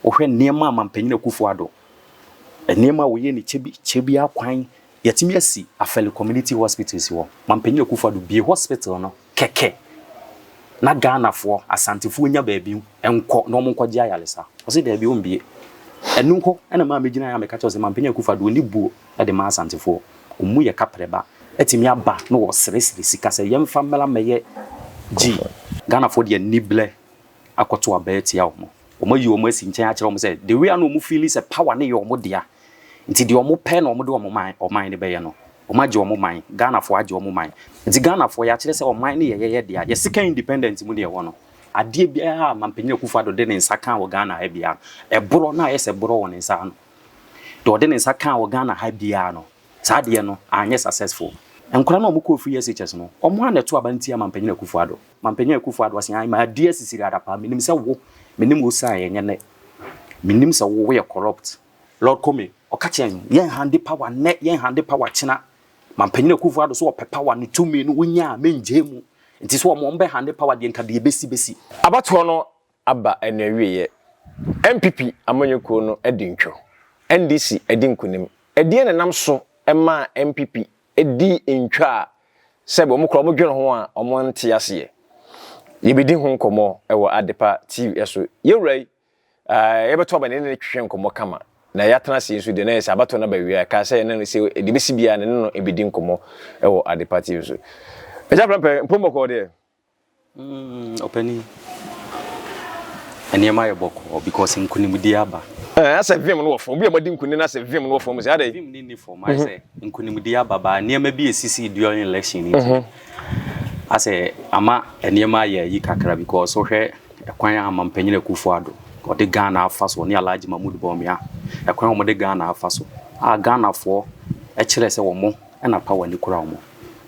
Wohwɛ nneɛma a Mampanyin Akufo Addo, nneɛma a wɔyɛ ne kyɛ bi, kyɛ bi akwan, yɛatumi asi Afɛle Community Hospital si hɔ. Mampanyin Akufo Addo bue hospital no kɛkɛ na Ghanafoɔ, Asantefoɔ nya baabi nkɔ na wɔnkɔgye ayaresa. Ɔse daabi ɔmbue. Ɛno hɔ na maa megyinaeɛ a meka kyerɛ wo sɛ Mampanyin Akufo Addo ɔnni buo de ma Asantefoɔ. Ɔmmu yɛ kaprɛba. Atumi aba na wɔsrɛsrɛ sika sɛ yɛmfa mmra mmɛyɛ G. Ghanafoɔ de aniberɛ akɔto aba atia wɔn. Wɔayi wɔn asi nkyɛn akyerɛ wɔn sɛ the way a na wɔn feeli sɛ power no yɛ wɔn dea nti deɛ wɔn pɛ na wɔn de wɔn man ɔman no bɛyɛ no. Wɔn agye wɔn man. Ghanafoɔ agye wɔn man. Nti Ghanafoɔ yɛakyerɛ sɛ ɔman no yɛ yɛyɛ dea. Yɛ second independent mu na yɛwɔ no. Adeɛ biara a Mampanyin Akufo Addo de ne nsa kaa wɔ Ghana ha biara no, ɛborɔ na ayɛ sɛ borɔ wɔ ne nsa ano. Deɛ ɔde ne nsa kaa wɔ Ghana ha biara no, saa adeɛ no anyɛ successful. Nkwadaa no a wɔkɔɔ free SHS no, wɔn ara na ɛto aba no tia Mampanyin Akufo Addo. Mampanyin Akufo Addo ɔse, ae, madi asisiri adapaa, menim sɛ wo, me ne wo siane ɛnyɛ nnɛ. Menim sɛ wo, woyɛ corrupt. Lord Comey, ɔka kyerɛɛ yɛn, yɛn hande power nnɛ, yɛn hande power kyena. Mampanyin Akufo Addo so ɔpɛ power no tumi no, wonya a, mengyae mu. Nti sɛ wɔn bɛ hande power deɛ, nka deɛ ɛbɛsi bɛsi. Abatoɔ no aba n'awieɛ. NPP amanyɔkuo no adi ntwo. NDC adi nkunim. Ɛdeɛn na ɛnam so maa NPP dii ntwo a sɛbe wɔn koraa wɔdwene ho a wɔnte aseɛ? Yɛbɛdi ho nkɔmmɔ wɔ Adepa TV so. Yɛwura yi, yɛbɛto aba na yɛne no twetwe nkɔmmɔ kama. Na yɛatena ase yi nso deɛ na yɛ sɛ abatoɔ no aba awie a, ɛkaa sɛ yɛne no sɛ deɛ ɛbɛsi biara no yɛne no bɛdi nkɔmmɔ wɔ Adepa TV so. Agya Prempeh, mpom bɔkɔɔ deɛ? Ɔpanin, nneɛma ayɛ bɔkɔɔ because nkunimdie aba. Ɛɛ asɛ vim no wɔ fam. Obi a moadi nkunim na asɛ vim no wɔ fam sɛ adɛn? Vim no nni fam. Ayɛ sɛ nkunimdie aba but nneɛma bi a ɛsisii during election no nti asɛ ama nneɛma ayɛ ayi kakra because wohwɛ ɛkwan a Mampanyin Akufo Addo ɔde Ghana afa so, ɔne Alhaji Mahmood Bawumia, ɛkwan a wɔde Ghana afa so a Ghanafoɔ kyerɛ sɛ wɔn na power no kura wɔn,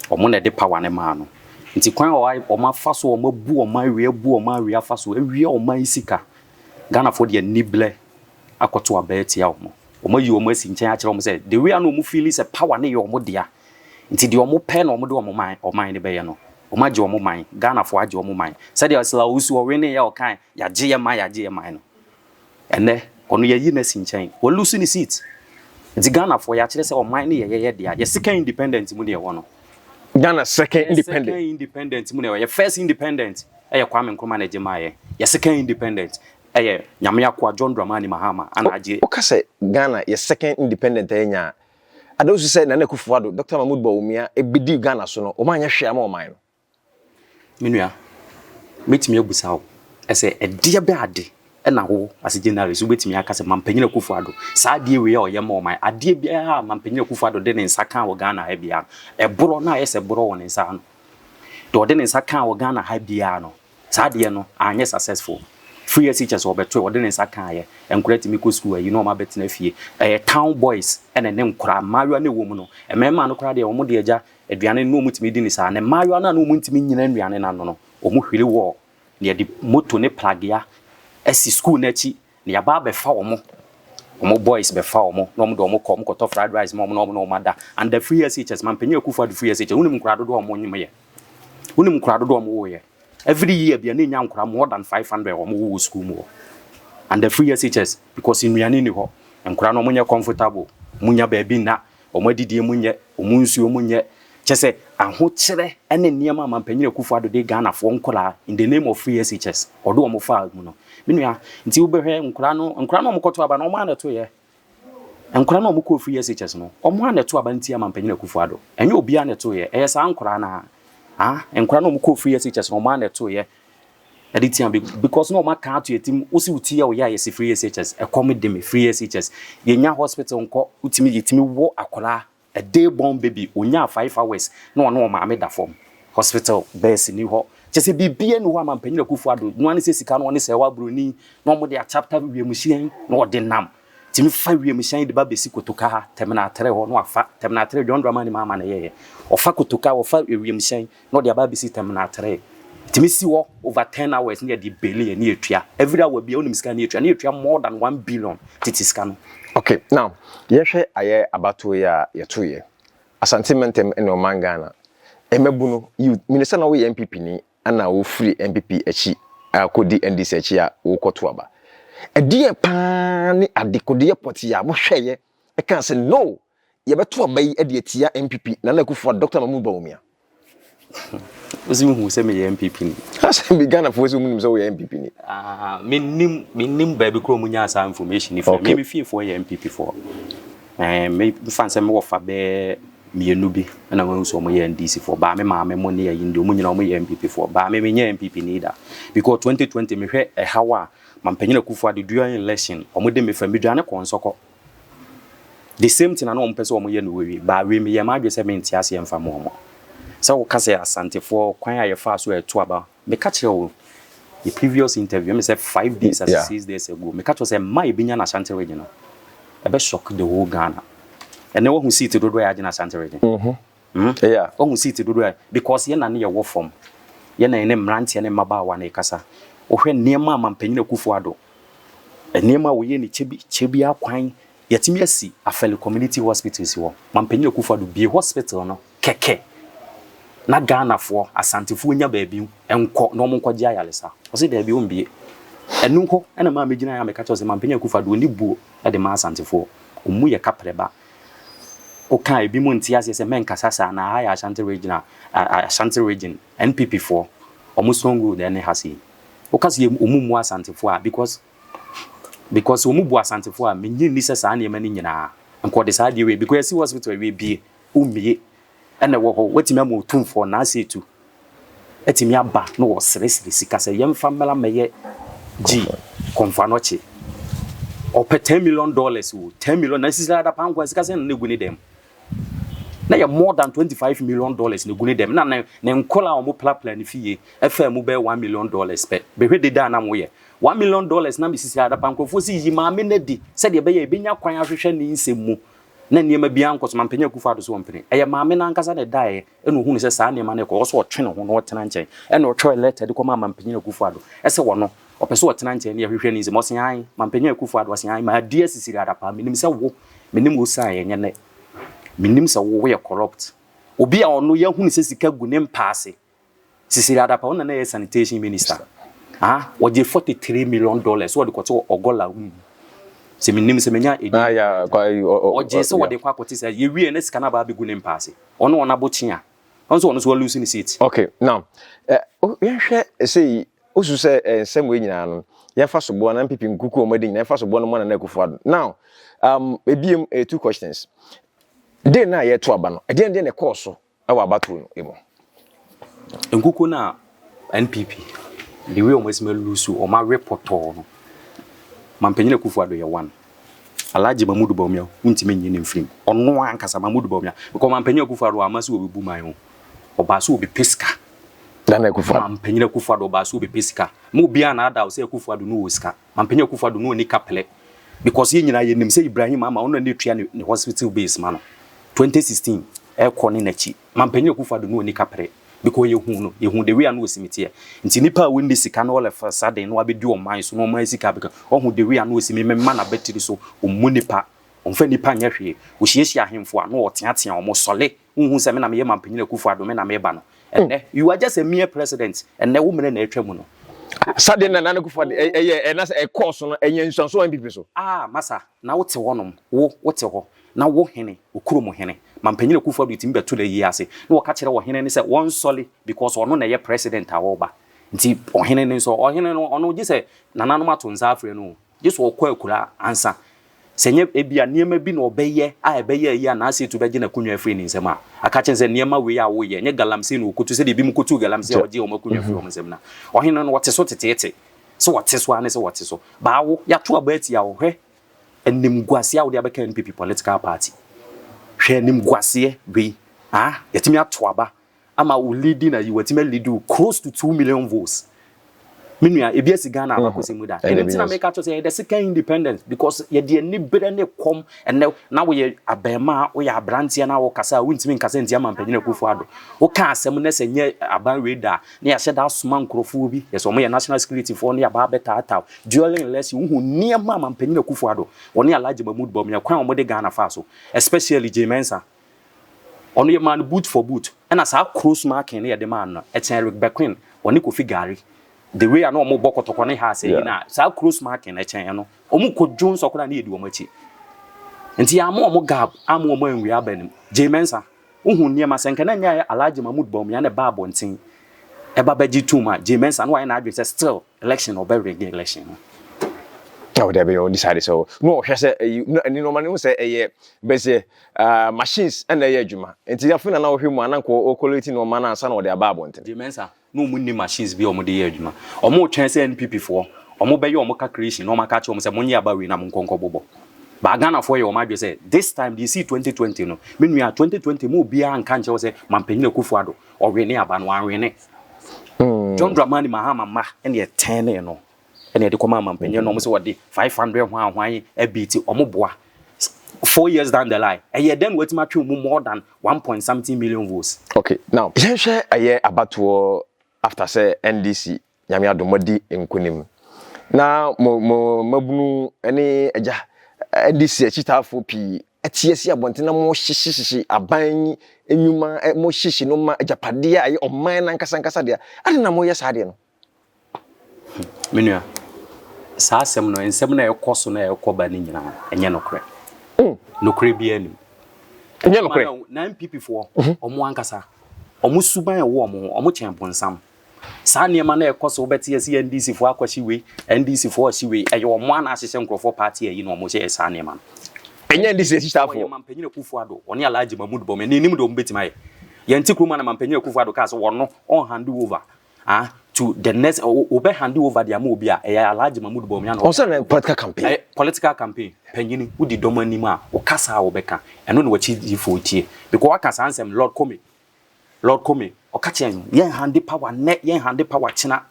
wɔn na ɛde power no maa no. Nti kwan a wɔafa so wɔabu ɔman wei abu ɔman wei afa so awia ɔman yi sika, Ghanafoɔ de aniberɛ akɔto aba atia wɔn. Wɔayi wɔn asi nkyɛn akyerɛ wɔn sɛ the way a na wɔn feeli sɛ power no yɛ wɔn dea nti deɛ wɔn pɛ na wɔde wɔn man ɔman no bɛyɛ no, wɔagye wɔn man, Ghanafoɔ agye wɔn man. Sɛdeɛ Ursula Owusu ɔweneeɛ a ɔkae yɛagye yɛn man yɛagye yɛn man no, Ɛnnɛ, ɔno yɛayi no asi nkyɛn. Wa lose ne seat. Nti Ghanafoɔ yɛakyerɛ sɛ ɔman no yɛ yɛyɛ dea. Yɛ second independent mu na yɛwɔ no. Ghana second independent. Yɛ second independent mu na yɛwɔ. Yɛ first independent ɛyɛ Kwame Nkrumah na ɛgye maa yɛn. Yɛ second independent ɛyɛ Nyame akoa John Dramani Mahama ana agye. Woka sɛ Ghana yɛ second independent a yɛnya a, ada wosu sɛ Nana Akufo Addo, Doctor Mahmood Bawumia bɛdii Ghana so no, wɔn anyɛ hwee ama ɔman no. Me nua, mɛtumi abusa wo sɛ ɛdeɛ bɛ ade na wo as a journalist wobɛtumi aka sɛ Mampanyin Akufo Addo saa adeɛ wei a ɔyɛ ma ɔman, adeɛ biara a Mampanyin Akufo Addo de ne nsa kaa wɔ Ghana ha biara no, ɛborɔ na ayɛ sɛ borɔ wɔ ne nsa ano. Deɛ ɔde ne nsa kaa wɔ Ghana ha biara no, saa adeɛ no anyɛ successful. Free SHS ɔbɛtoe, ɔde ne nsa kaeɛ, nkwadaa tumi kɔ sukuu ayi na wɔn abɛtena fie. Ɛyɛ town boys ɛna ne nkwadaa, mmaayewa no ɛwɔ mu no, mmarima no koraa deɛ wɔn deɛ agya Aduane no na wɔtumi di no saa. Na mmaayewa no a na wɔntumi nnyina nnuane no ano no, wɔhwiri wɔɔ, na yɛde moto ne pragea asi sukuu no akyi, na yɛaba abɛfa wɔn. Wɔn boys bɛfa wɔn, na wɔde wɔn kɔ, wɔkɔtɔ fried rice ma wɔn na wɔn ne wɔn ada. Under free SHS, Mampanyin Akufo Addo free SHS, wonim nkwadaa dodoɔ a wɔnyem yɛ? Wonim nkwadaa dodoɔ a wɔwoeɛ? Every year bia na ɛnya nkwadaa more than 500 a wɔwo wɔ sukuu mu hɔ. Under free SHS, because nnuane nni hɔ. Nkwadaa no wɔnyɛ comfortable, wɔnnya baabi nna, Wɔn adidie mu nyɛ, wɔn nsuo mu nyɛ, kyerɛ sɛ ahokyerɛ ne nneɛma a Mampanyin Akufo Addo de Ghanafoɔ nkwadaa in the name of free SHS ɔde wɔn faa mu no. Me nua, nti wobɛhwɛ nkwadaa no, nkwadaa no a wɔkɔto aba no, wɔn ara na ɛtoeɛ. Nkwadaa no a wɔkɔɔ free SHS no, wɔn ara na ɛto aba no tia Mampanyin Akufo Addo. Ɛnyɛ obiara na ɛtoeɛ, ɛyɛ saa nkwadaa no ara. Ah, nkwadaa no a wɔkɔɔ free SHS no, wɔn ara na ɛtoeɛ. Ɛde tia bi because na wɔn aka ato yɛ tirim, wosi wo ti yɛ wo yɛ a yɛsi free SHS, ɛkɔm de me free SHS, yɛnya hospital nkɔ, wotumi yɛtumi wo akwadaa, a day born baby, onyaa 5 hours na ɔne ɔmaame da fam, hospital beds ni hɔ, kyɛ sɛ biribiara ni hɔ ama Mpanyin Akufo Addo, noa ne sɛ sika no ɔne sɛ ɛwɔ aburoni na wɔn de achapta wiemhyɛn na ɔde nam, tumi fa wiemhyɛn de ba bɛsi Kotoka ha, Terminal 3 hɔ na wafa, Terminal 3 John Dramani Mahama na ɛyɛyɛ, ɔfa Kotoka, ɔfa wiemhyɛn na ɔde aba abɛsi Terminal 3. Tumi si hɔ over 10 hours ne yɛde bail yɛ ne yɛtua. Every hour bia wonim sika ne yɛtua, ne yɛtua more than 1 billion tete sika no. Okay, now yɛhwɛ ayɛ abatoɔ yi a yɛtoyɛ Asante mantam ne ɔman Ghana mmabu no, youth mene sɛ na woyɛ NPP ni ana wofiri NPP akyi akɔdi NDC akyi a wokɔto aba. Ɛdeɛn paa ne adekodeɛ pɔtee a mohwɛeɛ kaa sɛ no, yɛbɛto aba yi de atia NPP, Nana Akufo-Addo, Doctor Mahmood Bawumia? Wosi wohu sɛ meyɛ NPP ni. Asɛ bi Ghanafoɔ sɛ wɔnim sɛ woyɛ NPP ni. Ah, mennim, mennim baabi koro wɔn nyaa saa information ni firi. Me me fiefoɔ yɛ NPP foɔ. Eh, me fa sɛ me wɔfa bɛɛ mmienu bi na wɔn nso wɔn yɛ NDC foɔ. Baa me maame mo ne ayi ndi wɔn nyinaa wɔn yɛ NPP foɔ. Baa me menyɛ NPP ni da. Because 2020 mehwɛ ɛhaw a Mampanyin Akufo-Addo during election wɔn de me fa medwane kɔɔ nsɔkɔ. The same thing na na wɔn pɛ sɛ wɔn yɛ no wɔ wie. But wei meyɛ m'adwene sɛ mente aseɛ mfa ma wɔn. Sɛ wo ka sɛ Asantefoɔ kwan a yɛfaa so ɛto aba, meka kyerɛ wo yɛ previous interview, ɛmi sɛ 5 days as 6 days ago, meka kyerɛ wo sɛ mma yɛbɛnya no Ashanti Region no, ɛbɛ shock the whole Ghana. Ɛnɛ wahu seat dodoɔ a yɛagye no Ashanti Region. Wahu seat dodoɔ a, because yɛn na ne yɛwɔ fam. Yɛn na yɛne mmeranteɛ ne mmabaawa na ɛkasa. Wohwɛ nneɛma a Mampanyin Akufo-Addo, nneɛma a wɔyɛ ne kyɛ bi kyɛ bi akwan, yɛtumi asi Afɛle Community Hospital si hɔ. Mampanyin Akufo-Addo bie hospital no kɛkɛ na Ghanafoɔ, Asantefoɔ nya baabi nkɔ na wɔn nkɔgye ayaresa. Ɔsɛ daabi, ɔmbie. Ɛno hɔ ɛna maa megyina yɛ a meka kyerɛ sɛ Mampanyin Akufo-Addo ɔni buo de ma Asantefoɔ. Ɔmu yɛ kaprɛba. Woka ebi mu nte aseɛ sɛ mɛnkasa saa na ha yɛ Ashanti Region a, Ashanti Region NPP foɔ ɔmo stronghold ɛne ha sei. Woka sɛ ɔmu mmu Asantefoɔ a, because ɔmu bu Asantefoɔ a, menye nni sɛ saa nneɛma no nyinaa nkɔde saa adeɛ wei, because yɛsi hospital awie bie wommie ɛna ɛwɔ hɔ. Watumi ama Otumfoɔ naase etu atumi aba na wɔseresere sika sɛ yɛmfa mmara mmɛyɛ gyi Kɔmfo Anɔkye. Ɔpɛ $10 million o, 10 million na sisi ada pankwa sika sɛ na egu ne dɛm na yɛ more than $25 million na egu ne dɛm na ne nkɔla a wɔn plapla ne fie ɛfɛ mu bɛyɛ $1 million pɛ. Bɛhwɛ deda a na mo yɛ $1 million na mesisi ada pa nkurɔfoɔ si yi maame no adi sɛdeɛ ɛbɛyɛ ebɛnya kwan ahwehwɛ ne nsɛm mu na nneɛma bi ankɔ so. Mampanyin Akufo Addo so wɔmpene. Ɛyɛ maame no ankasa na ɛdaeɛ ɛna ohunu sɛ saa nneɛma no kɔ ɔsɛ ɔtwe ne ho na ɔtena nkyɛn, ɛna ɔtwerɛ letter de kɔma Mampanyin Akufo Addo ɛsɛ wɔno ɔpɛ sɛ ɔtena nkyɛn ne yɛhwehwɛ ne nsɛm. Ɔse an Mampanyin Akufo Addo, ɔse an maadi asisiri adapa. Menim sɛ wo menim wo san ɛnyɛ nɛ menim sɛ wo woyɛ corrupt. Obi a ɔno yɛhunu sɛ sika gu ne mpa ase. Sisiri Adapa, ɔno na yɛ sanitation minister. Ah, wɔgye $43 million wɔde kɔte ɔgɔla mu sɛ menim sɛ menya ɛdi. Ɔgye sɛ wɔde kɔ akɔte sɛ yɛwie ne sika no aba abɛgu ne mpa ase. Ɔno ɔno abɔkye a ɔno nso ɔno nso walose ne seat. Okay, now yɛhwɛ sɛ osu sɛ nsɛm wei nyinaa no, yɛmfa soboɔ na NPP nkuku wɔn adi nyinaa, yɛmfa soboɔ no mu Nana Akufo-Addo. Now ebiem two questions. Den na yɛto aba no, ɛdeɛn deɛ na ɛkɔɔ so ɛwɔ abatoɔ no mu? Nkuku no a NPP the way ɔmo asi ma lose, ɔmo awe pɔtɔɔ no, Mampanyin Akufo-Addo yɛ one. Alhaji Mahmudu Bawumia, wontumi nyi ne mfirim. Ɔno ankasa Mahmudu Bawumia, because Mampanyin Akufo-Addo ama sɛ wɔbɛbu man ho, ɔbaa sɛ wɔbɛpɛ sika. Nana Akufo-Addo. Mampanyin Akufo-Addo ɔbaa sɛ wɔbɛpɛ sika ma obiara na ada wo sɛ Akufo-Addo no wɔ sika. Mampanyin Akufo-Addo no ɔni kaplɛ, because yɛn nyinaa yɛnim sɛ Ibrahim ama ɔno na ne tua ne hospital base ma no 2016 ɛkɔ ne n'akyi. Mampanyin Akufo-Addo no ɔni kaprɛ, because yɛhu no, yɛhu the way a no ɔsi teɛ. Nti nipa a wɔnni sika no, ɔlɛ sudden na wabɛdi ɔman so na ɔman sika bɛka ɔhu the way a no ɔsi mema n'abatiri so. Ɔmmu nipa, ɔmfa nipa nyɛ hwee. Ɔhyiahyia ahemfo a na ɔteatea wɔn sɔle. Wohu sɛ me na meyɛ Mampanyin Akufo-Addo, me na meba no. Ɛnɛ you are just a mere president. Ɛnɛ wo mmerɛ na atwa mu no. Sade na Nana Akufo-Addo ɛyɛ ɛna sɛ ɛkɔɔ so no, ɛnyɛ nsuanso wɔ NPP so. Ah, masa, na wote hɔnom, wo wote hɔ na wo hene, okurom hene Mampanyin Akufo-Addo tumi bɛto da yi ase na wɔka kyerɛ ɔhene no sɛ wɔnsɔle because ɔno na ɛyɛ president a wɔreba. Nti ɔhene no nso, ɔhene no ɔno gye sɛ nananom ato nsa afrɛ no o, gye sɛ ɔkɔ akura ansa. Sɛ nyɛ ebi a nneɛma bi na ɔbɛyɛ a ɛbɛyɛ ayi anaasɛ etu bɛgye n'akonnwa afiri ne nsam a aka kyɛn sɛ nneɛma wei a woyɛ nyɛ galamsey na okotu sɛdeɛ ebi mu kotu galamsey a ɔgye wɔn akonnwa firi wɔn nsam. Na ɔhene no wɔte so teteete sɛ wɔte so ara ne sɛ wɔte so baawo yɛato aba atia wo. Hwɛ animguaseɛ a wode abɛka NPP political party. Hwɛ animguaseɛ wei. Ah, yɛtumi ato aba ama wo leading na yi watumi lead you close to 2 million votes. Me nua, ebi asi Ghana abakɔsɛm mu da? Ɛno nti na meka kyerɛ sɛ yɛyɛ the second independence, because yɛde ani berɛ ne kɔm. Ɛnɛ na woyɛ abɛɛma, woyɛ aberanteɛ na wokasa a, wontumi nkasa ntia Mampanyin Akufo Addo. Woka asɛm no sɛ nyɛ aban wei da na yɛahyɛ da asoma nkurɔfoɔ bi yɛsɛ ɔmo yɛ national security foɔ ne yɛaba abɛtaataa. During election, wohu nneɛma a Mampanyin Akufo Addo ɔne Alhaji Mahmood Bawumia kwan a wɔde Ghana faa so, especially Jean Mensa. Ɔno yɛ maa no boot for boot, ɛna saa cross marking no yɛde maa no. Ɛkyɛn Eric Bequin ɔne Kofi Gari. The way a na wɔn bɔ Kɔtɔkɔ ne Hearts ayi no a, saa close marking no ɛkyɛn ɛno. Wɔn kɔ dwo nsɔ koraa na yɛdi wɔn akyi. Nti yɛamma wɔn gap amma wɔn anwie aba no mu. Jay Mensah, wohu nneɛma sɛ nka na nyɛ Alhaji Mahmood Bawumia na ɛba abɔnten ɛba bɛgye tom a, Jay Mensah na wayɛ n'adwene sɛ still election no ɔbɛ rig election no. Oh, dabi, ɔn decide sɛ na ɔhwɛ sɛ ɛyi na ɛni nneɛma no sɛ ɛyɛ bɛsɛ machines ɛna ɛyɛ adwuma, nti afei na na ɔhwɛ mu a na nka ɔkɔlɛti nneɛma no ansa na ɔde aba abɔnten. Jay Mensah, na ɔmo nni machines bi a ɔmo de yɛ adwuma. Ɔmo retwɛn sɛ NPP foɔ ɔmo bɛyɛ ɔmo calculation na ɔmo aka akyerɛ ɔmo sɛ monyɛ aba wei na mo nkɔ nkɔ bobɔ. Ba Ghanafoɔ yɛ ɔmo adwene sɛ this time deɛ esii 2020 no, me nua, 2020 mu obiara nka nkyerɛ wo sɛ Mampanyin Akufo Addo ɔwene aba no, wanwene. John Dramani Mahama mma ɛna ɛtɛnee no ɛna ɛde kɔmaa Mampanyin na ɔmo sɛ wɔde 500 hwan hwan ɛbeat ɔmo boa. 4 years down the line, ɛyɛ dɛn na watumi atwe mu more than one point something million votes? Okay, now yɛnhwɛ ɛyɛ abatoɔ after sɛ NDC, Nyame adom, adi nkonim na mo mabunu ne agya NDC akyitaafoɔ pii ɛte asi abɔnten na mo hyehyehyehyɛ aban nnwuma, mo hyehyɛ no ma agyapadeɛ a ɛyɛ ɔman no ankasa ankasa deɛ ade na moyɛ saa deɛ no. Me nua, saa asɛm no, nsɛm no a ɛkɔ so na ɛkɔ ba no nyinaa ɛnyɛ nokorɛ. Nokorɛ biara nim. Ɛnyɛ nokorɛ. Na NPP foɔ, ɔmo ankasa ɔmo suban ɛwɔ ɔmo ho, ɔmo kyɛn bonsam. Saa nneɛma no ɛkɔ so, wobɛte yɛsɛ NDC foɔ akɔhye wei, NDC foɔ ɔhye wei, ɛyɛ ɔmo ana ahyehyɛ nkurɔfoɔ party ayi na ɔmo hyɛ saa nneɛma no. Ɛnyɛ NDC akyitaafoɔ. Ɔyɛ Mampanyin Akufo Addo, ɔne Alhaji Mahmood Bawumia ne anim de ɔmo bɛtumi ayɛ. Yɛnte kurom a na Mampanyin Akufo Addo kaa sɛ wɔno ɔn hand over ah to the next, ɔbɛ hand over de ama obi a ɛyɛ Alhaji Mahmood Bawumia na ɔsɛ na political campaign. Ɛyɛ political campaign. Panyini wodi dɔm anim a, wokasa a wobɛka ɛno na wakyi yifoɔ tie because waka saa nsɛm. Lord Kome, Lord Kome ɔka kyerɛ yɛn, hand power nnɛ, yɛn hand power kyena.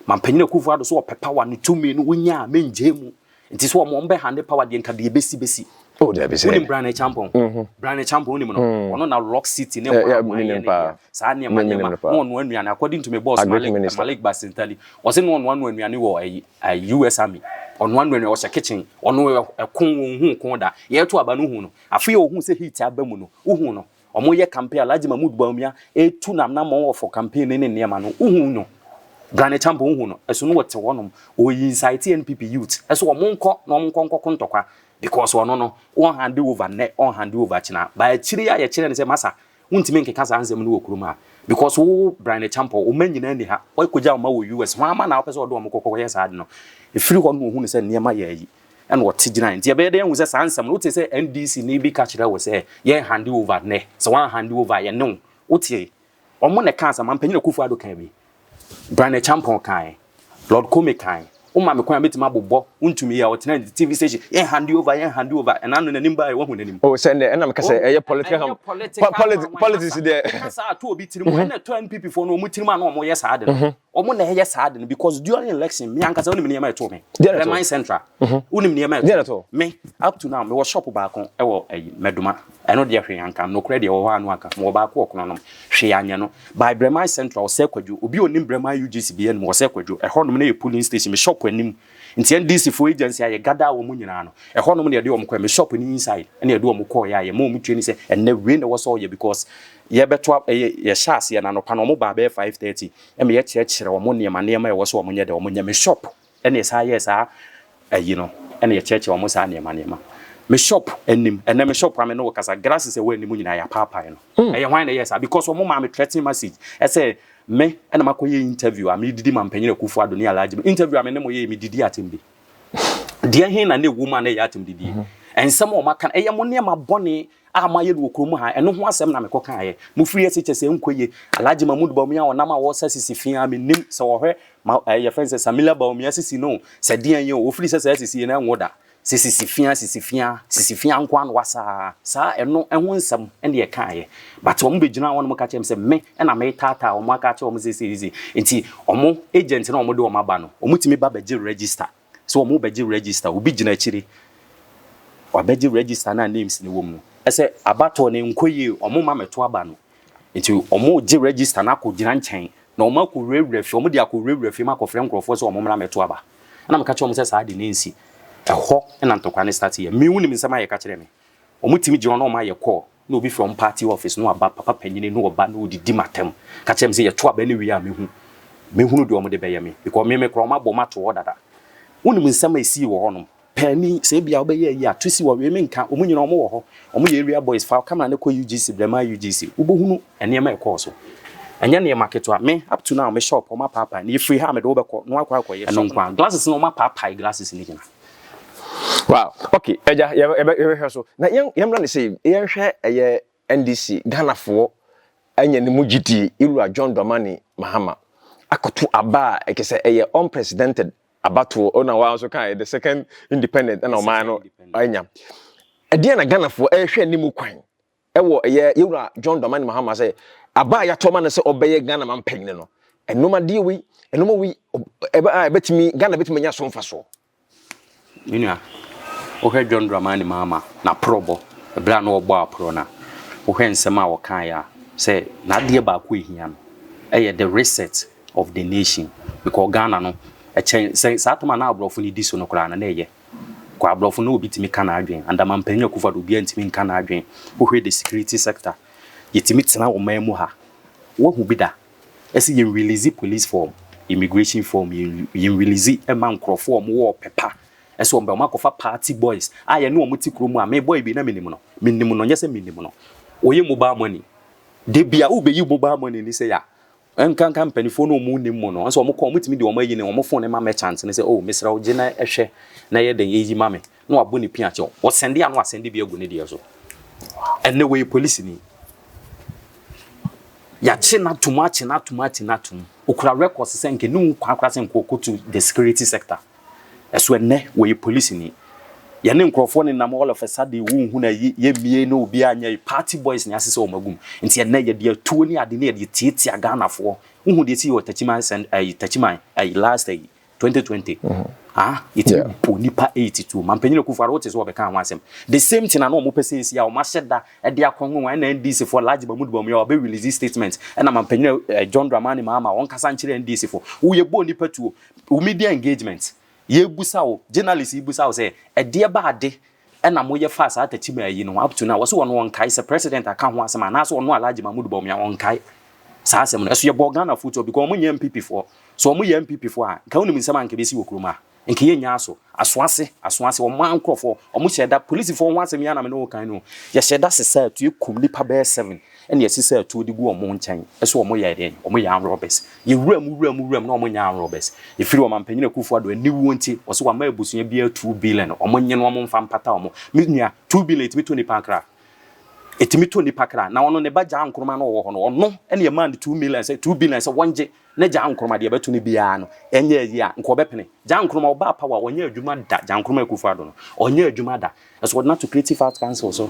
Mampanyin Akufo Addo so ɔpɛ power no, tumi no wonya a mengye mu, nti sɛ ɔmo ɔmbɛ hand power deɛ, nka deɛ bɛsi bɛsi. Oh, dabi sɛ Wonim Bryan Acheampong? Bryan Acheampong, wonim no? Ɔno na Rock City ne hɔ a menim wɔayɛ ne paa. deɛ. Saa nneɛma Menim nneɛma no paa. na ɔnoa nnuane, according to my boss Agric Malik minister. Malik Basintali, ɔsɛ na ɔnoa noa nnuane wɔ ayi US Army, ɔnoa noa nnuane, ɔhyɛ kitchen, ɔno ɛko wɔn hu ko da yɛto aba no hu no. Afei ɔhu sɛ heat aba mu no, wohu no ɔmo yɛ campaign, Alhaji Mahmood Bawumia etu nam nam wɔ for campaign ne ne nneɛma no, wohu no Bryan Acheampong, wohu no ɛso no wɔte hɔnom ɔyi incite NPP youth ɛso ɔmo nkɔ na ɔmo nkɔ nkɔko ntɔkwa because ɔno no wɔn hand over nnɛ, ɔn hand over kyena. Ba akyire a yɛkyerɛ no sɛ masa wontumi nkeka saa nsɛm no wɔ kurom a, because wo Bryan Acheampong, wo ma nyinaa ni ha, wɔkɔgya wo ma wɔ US ho ama na wopɛ sɛ ɔde ɔmo kɔkɔ yɛ saa de no. Ɛfiri hɔ no ɔhu no sɛ nneɛma yɛ ayi ɛna ɔte gyina. Nti ɛbɛyɛ dɛ ɛhu sɛ saa nsɛm no wote sɛ NDC ne bi ka kyerɛ wo sɛ yɛn hand over nnɛ, sɛ wɔn hand over yɛ ne wo wote ɔmo na ɛka asɛm. Mampanyin Akufo Addo kan bi, Bryan Acheampong kan, Lord Kome kan, woma me kwan a mɛtumi abobɔ wontumi yɛ ɔtena TV station, yɛn hand over, yɛn hand over, ɛna no n'anim baa wahu n'anim. Oh, sɛ ndɛ ɛna meka sɛ ɛyɛ political Ɛnyɛ political politics deɛ. Kasa ato obi tirim, ɛna ɛtɔ NPP foɔ no ɔmo tirim a na ɔmo yɛ saa de no, ɔmo na ɛyɛ saa de no because during election, me ankasa, wonim nneɛma ɛtoo me? Deɛ na ɛtoo? Breman Central, wonim nneɛma Deɛ na ɛtoo ɛtoo? me? Up to now mewɔ shop baako ɛwɔ ɛyi Mɛdoma, ɛno deɛ hwee anka, nokorɛ deɛ ɛwɔ hɔ ano aka mewɔ baako wɔ Kononom, hwee anyɛ no by Breman Central ɔsɛ Kwadwo, obi a onim Breman UGC bi anim ɔsɛ Kwadwo, ɛhɔnom no yɛ polling station, me shop anim. Nti NDC foɔ agency a yɛgada wɔn mu nyinaa no, ɛhɔnom na yɛde wɔn kɔɛ, me shop ni inside ɛna yɛde wɔn kɔɔ yɛ a yɛma wɔn training sɛ ɛnɛ wei na ɛwɔ sɛ ɔyɛ because yɛbɛto ɛyɛ yɛhyɛ aseɛ na anɔpa no wɔn baa bɛyɛ 5:30 ɛma yɛkyerɛkyerɛ wɔn nneɛma nneɛma a ɛwɔ sɛ wɔn nyɛ dɛ wɔn nyɛ. Me shop ɛna yɛsan yɛɛ saa ɛyi no ɛna yɛkyerɛkyerɛ wɔn saa nneɛma nneɛma. Me shop anim, ɛnɛ me shop ame ne wɔ kasa, glasses ɛwɔ anim nyinaa yɛapaapae no. Ɛyɛ hwan na ɛyɛ saa? Because wɔn maa me threatening message ɛsɛ me ɛna makɔyɛ interview a medidi ma mpanyin Akufo Addo ne Alhaji interview a me ne mo yɛ, medidi atem bi deɛ he na ne ɛwɔ mu a na ɛyɛ atem didie. Ɛnsɛm a ɔmaka no ɛyɛ mo nneɛma bɔne a moayɛ no wɔ kurom ha, ɛno ho asɛm na mekɔ kaeɛ. Mofiri ase kyɛ sɛ nkɔ yie. Alhaji Mahmood Bawumia ɔnam a wɔsa sisi fia, menim sɛ wɔhwɛ ma ɛyɛ fɛn sɛ Samila Bawumia sisi no sɛ deɛn yɛ o, wɔfiri sɛ saa sisi no ɛnwo da sɛ sisi fia, sisi fia, sisi fia nko ano wasaa saa, ɛno ɛho nsɛm ɛne ɛkaeɛ. But wɔn bɛgyina hɔ nom ka kyerɛ me sɛ me ɛna metaataa wɔn aka kyerɛ wɔn sɛ sɛ nti wɔn agent na wɔn de wɔn aba no, wɔn tumi ba bɛgye register sɛ wɔn bɛgye register, obi gyina akyire wabɛgye register na names ne wɔ mu no, ɛsɛ abatoɔ ne nkɔ yie, wɔn ma mɛto aba no, nti wɔn gye register na akɔ gyina nkyɛn na wɔn akɔ wurawura fie, wɔn de akɔ wurawura fie mu akɔfrɛ nkurɔfoɔ sɛ wɔn mmra mɛto aba. Ɛna meka kyerɛ wɔn sɛ saa de ne nsi ɛhɔ ɛna ntɔkwa ne start yɛ. Mi wunim nsɛm ayɛ ka kyerɛ me, wɔn tumi gyina hɔ na wɔn ayɛ call na obi firi wɔn party office na waba, papa panyini na ɔba na odidi matam ka kyerɛ me sɛ yɛto aba ne wie a mehu. Mɛhunu deɛ wɔde bɛyɛ me because me me koraa wɔabɔ m'ato hɔ dada. Wonim nsɛm a ɛsii wɔ hɔnom. Paani, sɛ ebia wobɛyɛ ayi a, to si hɔ, wei menka, wɔn nyinaa wɔwɔ hɔ, wɔyɛ area boys, fa wo camera no kɔ UGC, Brɛmaa UGC, wobɛhunu nneɛma a ɛkɔɔ so. Ɛnyɛ nneɛma ketewa. Me, up to now, me shop, wɔapaapae, na yɛfiri ha a mede wo bɛkɔ na woakɔ akɔyɛ shop no. Ɛno nko ara, glasses no wɔapaapae glasses no nyinaa. Wow, okay, agya, yɛbɛhwɛ so. Na yɛmmra no sei, yɛnhwɛ ɛyɛ NDC, Ghanafoɔ anya ne mu gyidie, Yɛwura John Dramani Mahama akɔto aba a ɛkyɛ sɛ ɛyɛ unprecedented abatoɔ, ɔna waa nso kaeɛ, the second independent ɛna ɔman no anya. Ɛdeɛn na Ghanafoɔ ɛrehwɛ anim kwan ɛwɔ ɛyɛ Yɛwura John Dramani Mahama sɛ aba a yɛato ama no sɛ ɔbɛyɛ Ghana manpanin no, ɛnnoɔma deɛ wei, ɛnnoɔma wei ɛbɛ a ɛbɛtumi, Ghana bɛtumi anya so mfasoɔ? Me nua, wohwɛ John Dramani Mahama n'aporɔbɔ, ɛberɛ a na ɔrebɔ aporɔ no a, wohwɛ nsɛm a ɔkaeɛ a, sɛ n'adeɛ baako a ɛhia no yɛ the reset of the nation because Ghana no, ɛkyɛn sɛ saa tam a na aborɔfo no di so no koraa no, na ɛyɛ. Kɔ aborɔfo no obi tumi ka n'adwene, under Mampanyin Akufo-Addo obiara ntumi nka n'adwene. Wohwɛ the security sector, yɛtumi tena ɔman mu ha, woahu bi da? Ɛsɛ yɛn release police form, immigration form, yɛn yɛn release ɛma nkorɔfoɔ a wɔn wɔ ɔpɛ pa ɛsɛ wɔn bɛ wɔn akɔfa party boys a yɛne wɔn te kurom a me boy bi na menim no menim no nyɛ sɛ menim no ɔyɛ mobile money de bia wobɛyi mobile money ni sɛ ya nkanka mpanimfoɔ no wɔn nim mu no nso wɔn kɔ wɔn tumi de wɔn ayi ne wɔn phone ma merchant ne sɛ oh mesrɛ wo gye na ɛhwɛ na yɛ den eyi ma me na wabɔ ne pia kyɛw ɔsɛnde a na wasɛnde bi agu ne deɛ so ɛnɛ wɔyɛ polisi ni. Yɛakye no atom, akye no atom, akye no atom. Okura records sɛ nka ɛni ho kwan koraa sɛ nka ɔkɔ to the security sector. Ɛso ɛnnɛ wɔyɛ polisini. Yɛne nkurɔfoɔ nenam all of a sudden wonhu no ayi, yɛmmie na obiara nyɛ ayi. Party boys na yɛasesa wɔn agu mu. Nti ɛnnɛ yɛde atuo ne ade ne yɛde tiatia Ghanafoɔ. Wohu deɛ ɛsii wɔ Takyiman sɛn ayi Takyiman ayi last ayi 2020 ah yɛtumi bɔ nipa 82 mampanyin Akufo Addo wote sɛ wɔbɛka ho asɛm the same thing na na wɔn pɛ sɛ esi a wɔn ahyɛ da de akɔ nwanwa ɛna NDC foɔ Alhaji Mahmood Bawumia wɔbɛ release statement ɛna mampanyin eh, John Dramani Mahama wɔn kasa nkyerɛ NDC foɔ woyɛ bɔ nipa tuo wo media engagement yɛbusa wo journalist yi busa wo sɛ ɛdeɛ ba ade ɛna moyɛ faa saa takyima ayi no ho up to now wɔsɛ wɔn wɔnkae sɛ president aka ho asɛm anaasɛ ɔno Alhaji Mahmood Bawumia ɔnkae saa asɛm no ɛso yɛbɔ Ghana foɔ tuo because wɔn nyɛ NPP foɔ So ɔmo yɛ NPP foɔ a, nka wonim nsɛm a nka ɛbɛsi wɔ kurom ha? Nka yɛnnya aso. Aso ase, aso ase, ɔmo ara nkorɔfoɔ, ɔmo hyɛɛ da, polisifoɔ ho asɛm yi ara na me ne wo kan no o, yɛhyɛɛ da sesaa atuo, yɛkum nnipa bɛyɛ seven, ɛna yɛsesaa atuo de gu ɔmo nkyɛn, ɛsɛ ɔmo yɛ dɛn? Ɔmo yɛ armed robbers. Yɛwura mu, wura mu, wura mu, na ɔmo nyɛ armed robbers. Ɛfiri Ɔmanpanyin Akuffo Addo aniwuo nti, ɔse wama abusua biara two billion, ɔmo nye no ɔmo mfa mpata ɔmo. Me nua, two billion ɛtumi tɔ nipa kra? Ɛtumi tɔ nipa kra? Na ɔno ne ba Gyaa Nkrumah no ɔwɔ hɔ no, ɔno ɛna yɛmaa no 2 million sɛ, 2 billion sɛ wɔngye ne Gyaa Nkrumah deɛ ɛbɛto no biara no ɛnyɛ ayi a, nka ɔbɛpene. Gyaa Nkrumah ɔbaa power ɔnyɛ adwuma da. Gyaa Nkrumah Akufo Addo no ɔnyɛ adwuma da. Ɛso ɔde no ato Creative Arts Council so.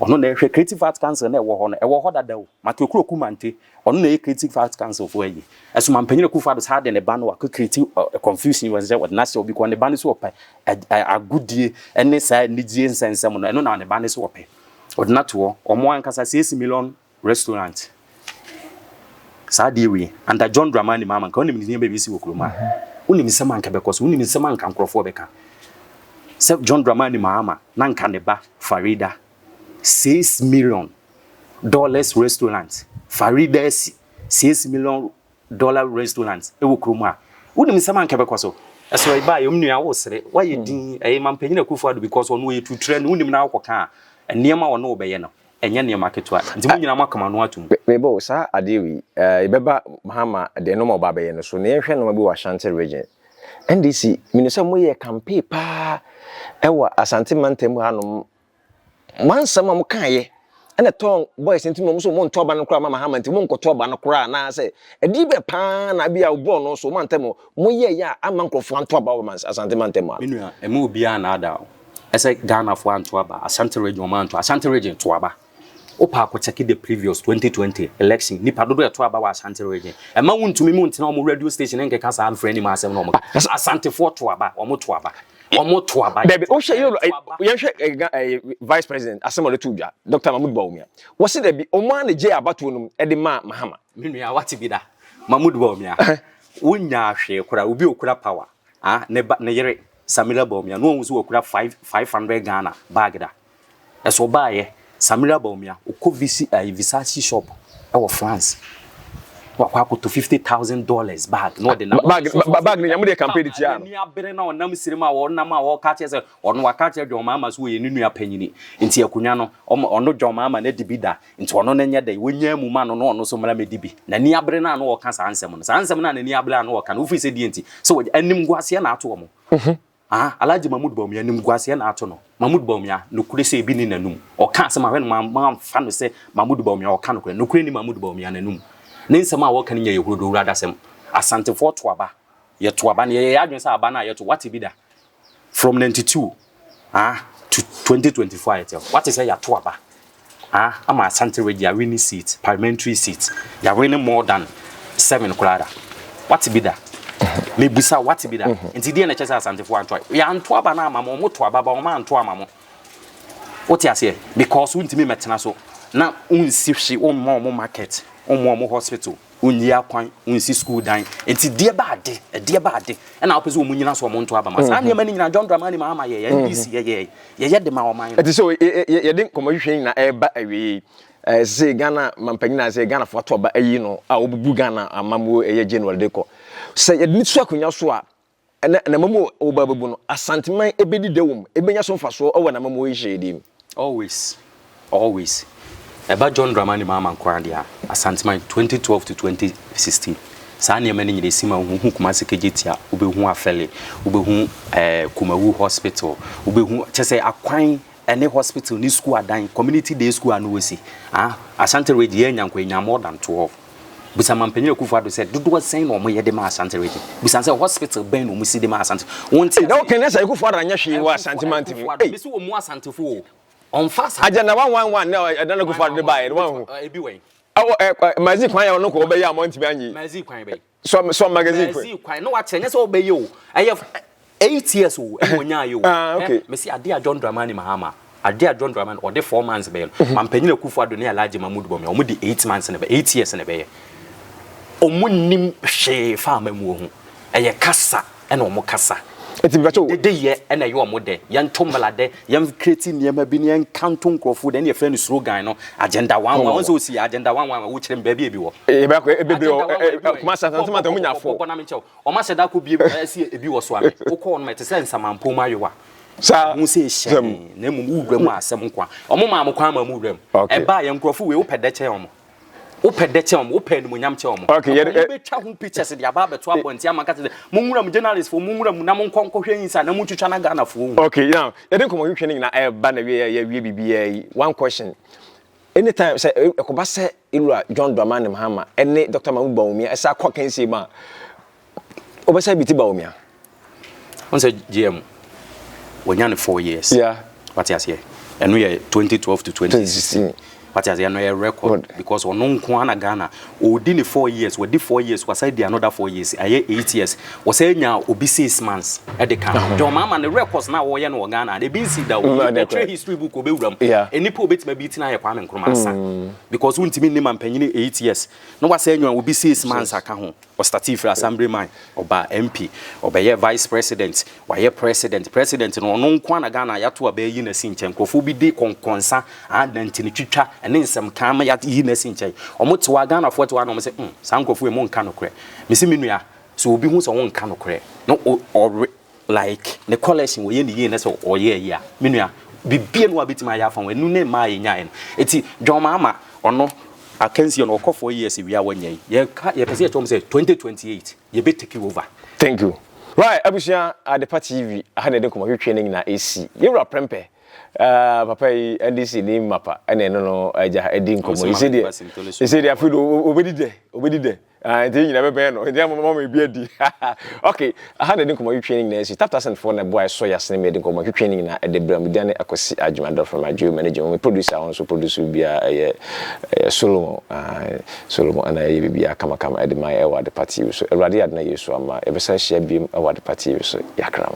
Ɔno na ɛhwɛ Creative Arts Council na ɛwɔ hɔ no, ɛwɔ hɔ dada o. Matthew Okuroku Mante, ɔno na ɛyɛ Creative Arts Council foɔ ayi. Ɛso Mampanyin Akufo Addo saa de ne ba no wakɔ create confusion wɔ sɛ ɔde no ahyɛ obi kɔ ne ba no so ɔpɛ agodie ne saa anigye nsɛnsɛm no, ɛno na ne ba no so ɔpɛ. Ɔde no ato hɔ. Ɔmo ankasa 6 million restaurant saa adeɛ wei under John Dramani Mahama nka wonim nneɛma bi si wɔ kurom a wonim nsɛm anka bɛkɔ so, wonim nsɛm anka nkurɔfoɔ bɛka sɛ John Dramani Mahama na nka ne ba Farida $6 million restaurant, Farida asi $6 million restaurant ɛwɔ kurom a, wonim nsɛm anka bɛkɔ so. Ɛsɛ ɛba yɛ nua wo sere wayɛ din ɛyɛ Mampanyin Akufo Addo because ɔno ɔyɛ tuturɛ no wonim na wokɔka a nneɛma a ɔno wɔbɛyɛ no ɛnyɛ nneɛma ketewa nti mo nyinaa mo akama no atom. Mebɔ saa adeɛ wei, yɛbɛba Mahama deɛ nneɛma ɔba abɛyɛ no so na yɛnhwɛ nneɛma bi wɔ Ashanti Region. NDC, menim sɛ moyɛ campaign paa ɛwɔ Asante mantam hanom. Mo ansɛm a mokaeɛ ɛna ɛtɔn boys nti na wɔn nso wɔn nto aba no koraa ma Mahama nti mo nkɔto aba no koraa anaasɛ ɛdeɛ bɛ paa na bi a bɔɔl no so mantam hɔ moyɛ yɛ a ama nkurɔfoɔ anto aba wɔ Asante mantam ha. Me nua, ɛma obiara nnaadaa wo. Ɛsɛ Ghanafoɔ anto aba, Ashanti Region wɔn anto, Ashanti Region to aba. Wopɛ akɔ check the previous 2020 election, nipa dodoɔ ɛto aba wɔ Ashanti Region. Ɛma wontumi mu ntena wɔn radio station nkeka saa mfrɛ anim asɛm na wɔn ka. Asantefoɔ to aba, wɔn to aba. Wɔn to aba. Dabi, wohwɛ yɛ yɛhwɛ ɛɛ vice president asɛm a ɔde to dwa, Dr. Mahmoud Bawumia. Wɔsi dabi, wɔn ara na gye abatoɔ no mu ɛde maa Mahama. Me nua, wate bi da. Mahmoud Bawumia, wonyaa hwee koraa, obi a okura power, ah, ne ba, ne yere Samira Bawumia, no wɔn nso wɔkura 500 Ghana bag da. Ɛso ɔbaayɛ, Samira Bawumia, okɔ visi ɛɛ Versace shop ɛwɔ France. Wakɔ akɔtɔ $50,000 bag na ɔde nam. Bag bag ne nyamu de campaign de tia no. N'ani abere na ɔnam sirim a ɔnam a ɔka kyerɛ sɛ ɔno waka kyerɛ John Mahama sɛ ɔyɛ ne nua panyini nti akonnwa no ɔmo ɔno John Mahama no adi bi da nti ɔno no nyɛ dɛn wɔnyaa mu ma no na ɔno nso mmra mmɛdi bi. N'ani abere no a na ɔka saa nsɛm no. Saa nsɛm no a n'ani abere a na ɔka no wofiri sɛ deɛ nti sɛ wɔgya animguaseɛ na ato wɔn. Ah, Alhaji Mahmood Bawumia, animguaseɛ na ato no. Mahmood Bawumia, nokorɛ sɛ ebi nni n'anum. Ɔka asɛm a, hwɛ no, mamfa no sɛ Mahmood Bawumia ɔka nokorɛ. Nokorɛ nni Mahmood Bawumia n'anum. Ne nsɛm a ɔka no nyɛ yɛ hurodowuradasɛm. Asantefoɔ to aba. Yɛto aba no, yɛyɛ yɛn adwene sɛ aba no a yɛto, woate bi da? From 92 ah, to 2024 a yɛte hɔ, woate sɛ yɛato aba? Ah ama Asante region yɛawini seat, parliamentary seat, yɛawini more than seven koraa da. Wate bi da? Mebusa wate bi da? Nti deɛ na ɛkyɛ sɛ Asantefoɔ anto yɛanto aba no ama mo, ɔmo to aba ba ɔmo anto ama mo. Wote aseɛ? Because wontumi mmɛtena so na wonsi hwe, womma ɔmo market, womma ɔmo hospital. Wonyi akwan, wonsi sukuu dan. Nti deɛ ba ade, ɛdeɛ ba ade, ɛna wopɛ sɛ wɔn nyina so wɔn nto aba ma. Saa nneɛma no nyinaa John Dramani Mahama yɛɛ, NDC yɛyɛɛ, yɛyɛ de ma ɔman no. Ɛte sɛ yɛde nkɔmmɔhwehwɛ nyinaa ɛreba awiei yi, sɛ Ghana mampanyin a sɛ Ghanafoɔ ato aba ayi no a ɔbubu Ghana amammuo ɛyɛ January de kɔ. Sɛ yɛde no si akonnwa so a, Ɛnɛ, n'amammuo a ɔreba abɛbu no, Asanteman bɛdi dɛ wɔ mu, ɛbɛnya so mfasoɔ wɔ n'amammuo nhyehyɛeɛ mu. Always, always. Ɛba John Dramani Mahama nko ara deɛ a, Asanteman 2012 to 2016, saa nneɛma no nyinaa ɛsi ma wohu Kumasi Kejetia, wobɛhu Afɛle, wobɛhu eh, Kumawu Hospital, wobɛhu, kyɛ sɛ akwan ɛne hospital ne school adan, community day school a na wɔsi. Ah, Ashanti Region yɛanya nko, yɛnya more than 12. Bisa Mampanyin Akufo Addo sɛ dodoɔ sɛn na wɔyɛ de ma Ashanti Region. Bisa no sɛ hospital bɛn na wɔsi de ma Ashanti. Wonte Ei, na woka ne sɛ Akufo Addo anyɛ hwee wɔ Ashanti mantam mu. Akufo Addo, Ei. mese wɔmmu Asantefo o. Ɔmfa Asante. Agenda 111 na ɛda no Akufo Addo de baeɛ no, woanhu? Ebi wɛn? Ɛwɔ ɛ ɛ magazine kwan yɛ ɔno kɔ ɔbɛyɛ a moantumi anyɛ yi. Magazine kwan bɛn? Sɔ sɔ magazine kwan. Magazine kwan na wakyerɛ nyɛ sɛ ɔbɛyɛ o. Ɛyɛ 8 years o ɛna ɔnyaayɛ o. Ah, okay. Ɛ mese adeɛ a John Dramani Mahama adeɛ a John Dramani ɔde 4 months bɛyɛ no, Mampanyin Akufo Addo ne Alhaji Mahmood Bawumia wɔn de 8 months na bɛ 8 years na ɛbɛyɛ. Wɔn nim hwee fa amamuo ho. Ɛyɛ kasa ɛna wɔn kasa. Nti mepakyɛ o. Dede yɛ ɛna ɛyɛ wɔn dɛ. Yɛnto mmala dɛ, yɛn create nneɛma bi ne yɛnka nto nkurɔfoɔ dɛ ɛna yɛfrɛ no slogan no agenda one one. Wɔn sɛ osi agenda one one one wokyerɛ mu baabi a ebi wɔ. Yɛbɛkɔ bebree wɔ Kumasi Asante mantam mu nya fo. Bɔ na menkyɛw. Wɔn ahyɛ da akɔ bie ɛsi ebi wɔ so ame. Wokɔ hɔ nom ɛte sɛ nsamanpɔn mu ayowa. Saa. Ho sɛ ehyɛn na mmom wowura mu a asɛm nko a. Wɔn maa mo kwan ma mo wura mu. Ɛbaa yɛn nkurɔfo wei wopɛ dɛ kyɛn wɔn. Wopɛ dɛ kyɛn wɔn, wopɛ animuonyam kyɛn wɔn. Okay, Wɔn bɛtwa ho pictures de aba abɛto abɔnten ama kasa sɛ monwura mu journalist fo monwura mu na monkɔ nkɔhwɛ inside na montwitwa na Ghanafoɔ hu. Okay, now yɛde nkɔmmɔ twitwa no nyinaa ɛreba na wie yɛwie biribiara yi. One question. Anytime sɛ ɛkɔba sɛ Ewura John Dramani Mahama ɛne Dr. Mahmoud Bawumia ɛsa akɔ akansie mu a, wobɛsa bi ti Bawumia? Wɔn sɛ JM wɔnya no 4 years. Wate aseɛ, ɛno yɛ 2012 to 2016. Wate aseɛ, ɛno yɛ record because ɔno nko ara na Ghana ɔdi ne 4 years, wɔdi 4 years, wasan di another 4 years, ɛyɛ 8 years. Wɔsan nya obi 6 months ɛde ka ho. John Mahama ne records na wɔyɛ no wɔ Ghana ebi nsi da o. Ɛtwerɛ history book obɛwura mu. Nnipa obɛtumi abi tena yɛ Kwame Nkrumah asa because wontumi nni ma mpanyini 8 years na wasan nya obi 6 months aka ho. Ɔstart firi assemblyman, ɔba MP, ɔbɛyɛ vice president, wayɛ president. President no ɔno nko na Ghana yɛato a bɛyi n'asi nkyɛn. Nkurɔfoɔ bi de kɔnkɔnsa adanti ne twitwa ɛne nsɛm kan ma yɛayi n'asi nkyɛn. Ɔmo te hɔ a, Ghanafoɔ te hɔ a na ɔmo sɛ saa nkurɔfoɔ yi mo nka nokorɛ. Mesi me nua sɛ obi hu sɛ wɔnka nokorɛ na ɔre like ne collection wɔyɛ ne yie na sɛ ɔyɛ yi a, me nua bibie no a bɛtumi ayɛ afa ho ɛnu ne mmaa yɛ nyaeɛ no. Eti John Mahama ɔno akansie no ɔkɔ 4 years wia wɔnyɛ yi, yɛka yɛpɛ sɛ yɛkyerɛ wɔn sɛ 2028 yɛbɛ take over. Thank you. Right, abusua, Adepa TV aha na yɛde nkɔmmɔ hwehwɛ no nyinaa ɛsi. Yɛwura Prɛmpɛ, papa yi NDC ni mapa ɛna ɛno no agya ɛdi nkɔmmɔ yi. Sɛ deɛ afei de obɛdi dɛ, obɛdi dɛ. Ah, nti nyina bɛbɛn no nti ama mama ebi adi. Okay, aha na yɛde nkɔmmɔ hwehwɛ no nyinaa si. Tap Tap Send foɔ na ɛboa ɛsɔ yɛ asene ma yɛde nkɔmmɔ hwehwɛ no nyinaa ɛde brɛ mu. Diane Akwasi Adwuma from Adwo manager mu, producer a ɔno nso produce biara ɛyɛ Solomon. Ah, Solomon ɛna ɛyɛ biribiara kamakama ɛde ma yɛ ɛwɔ Adepa TV so. Awurade adena Yesu ama yɛbɛsan ahyia biom ɛwɔ Adepa TV so. Yɛakra mo.